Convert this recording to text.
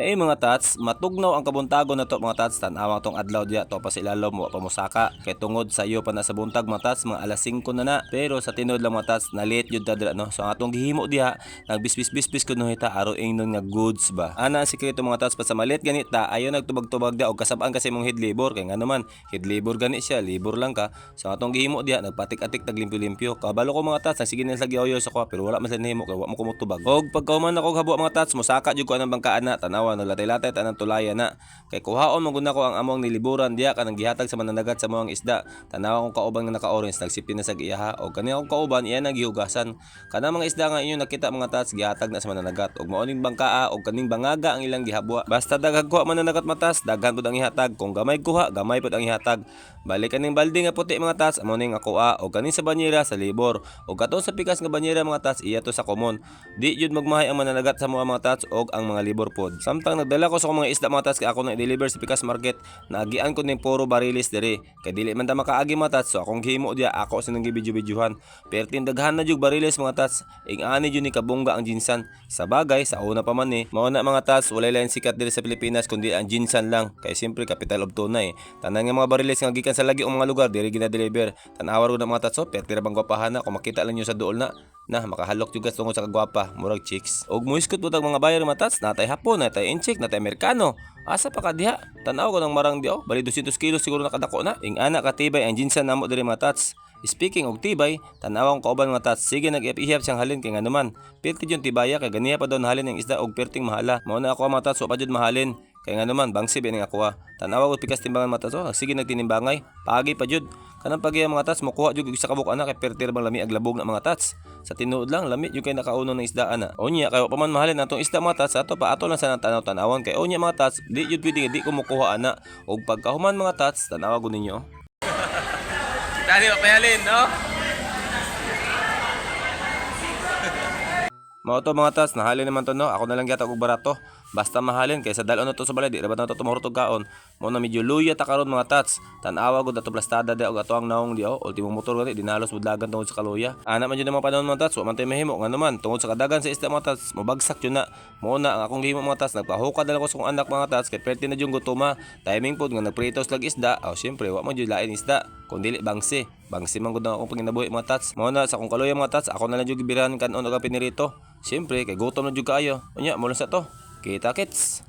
Eh mga tats, matugnaw ang kabuntagon na to, mga tats. Tan-awa tong adlaw diya to pa sa ilalom, wa pa mosaka. Kay tungod sa iyo pa na sa buntag, mga tats, mga alas 5 na na. Pero sa tinuod lang, mga tats, na-late jud ta dira, no. So ang atong gihimo diha, nagbisbis-bisbis kuno hita aron ingnon nga goods ba. Ana ang sikreto, mga tats, pa sa malit ganita, ayo nagtubag-tubag dia og kasab-an kasi mong head labor kay ngano man, head labor gani siya, labor lang ka. So ang atong gihimo diha, nagpatik-atik taglimpyo-limpyo. Kabalo ko, mga tats, sige na sa giyoyo sa ko pero wala man sila nahimo kay wa mo kumutubag. Og pagkahuman ako habwa, mga tats, mosaka jud ko anang bangkaan na. Tanawa, naglatay-latay tanang tulaya na. Kay kuhaon man gud nako ang among niliburan diha kanang gihatag sa mananagat sa among isda. Tanawa kong kauban nga naka-orange, nagsipin na sa iyaha og kani akong kauban, iya nang gihugasan. Kanang mga isda nga inyo nakita, mga tats, gihatag na sa mananagat og mao ning bangkaa og kaning bangaga ang ilang gihabwa. Basta daghang kuha mananagat matas, daghan pud ang ihatag. Kung gamay kuha, gamay pud ang ihatag. Balik kaning balde nga puti, mga tats, amo ning akoa og kaning sa banyera sa libor. Og katong sa pikas nga banyera, mga tats, iya to sa komon. Di jud magmahay ang mananagat sa mga tats og ang mga libor pod. Samtang nagdala ko sa akong mga isda, mga tats, kay ako nang i-deliver sa pikas market, naagian ko ning puro barilis diri. Kay dili man ta makaagi, mga tats, so akong gihimo diya, ako sa nang gibidyo-bidyuhan. Perting daghan na jud barilis, mga tats. Ing ani jud ni kabungga ang GenSan. Sa bagay, sa una pa man ni. Mao na, mga tats, walay lain sikat diri sa Pilipinas kundi ang GenSan lang. Kay siyempre capital of tuna eh. Tanan nga mga barilis nga gikan sa lagi mga lugar diri gina-deliver. Tan-awa ra mga tats, oh, perti ra bang gwapahan na kung makita lang niyo sa duol na. Na makahalok juga tungod sa kagwapa, murag chicks. Og muiskot pud ang mga buyer, mga tats, natay Hapon, natay Intsik, natay Amerikano. Asa pa ka diha? Tan-aw ko ng marang di oh, bali 200 kilos siguro nakadako na. Ing ana katibay ang GenSan namo diri, mga tats. Speaking og tibay, tan-awa ang kauban, mga tats, sige nag-ihap siyang halin kay nganuman. Perti jud tibaya kay ganiha pa daw nahalin ang isda og perting mahala. Mao na ako, mga tats, wa pa jud mahalin. Kay nganuman, bangsi ba ning ako ah. Tan-awa ko pikas timbangan, mga tats, oh, sige nagtinimbangay. Pagi pa jud. Kanang pagi, mga tats, mokuha jud og isa ka buok ana kay perti ra bang lami ag labog na, mga tats. Sa tinuod lang, lami jud kay nakauno ng isda ana. Unya kay wa pa man mahalin atong isda, mga tats, ato pa ato lang sa tanaw-tanawon kay unya, mga tats, di jud pwede nga di ko mokuha ana. Og pagkahuman, mga tats, tanawa gud ninyo. Tani pa payalin, no? Mao to, mga tats, nahalin naman to, no. Ako na lang gyata og barato. Basta mahalin kaysa dal-on na to sa balay, di ra ba na to tumahurot og kaon. Mao na medyo luya ta karon, mga tats. Tan-awa gud ato plastada di og ato ang naong di oh. Ultimo motor gani dinalos budlagan tungod sa kaluya. Ana man jud ang mga panahon, mga tats, wa man tay mahimo ngano man tungod sa kadagan sa isda, mga tats, mobagsak jud na. Mao na ang akong gihimo, mga tats, nagpahukad na lang ko sa akong anak, mga tats, kay perti na jud gutoma. Timing pod nga nagprito slag isda, oh syempre wa man jud lain isda kun dili bangsi. Bangsi man gud ang akong panginabuhi, mga tats. Mao na sa akong kaluya, mga tats, ako na lang jud gibirahan kanon og ang pinirito. Siyempre kay gutom na jud kaayo. Unya mo lang sa to. Kita kits.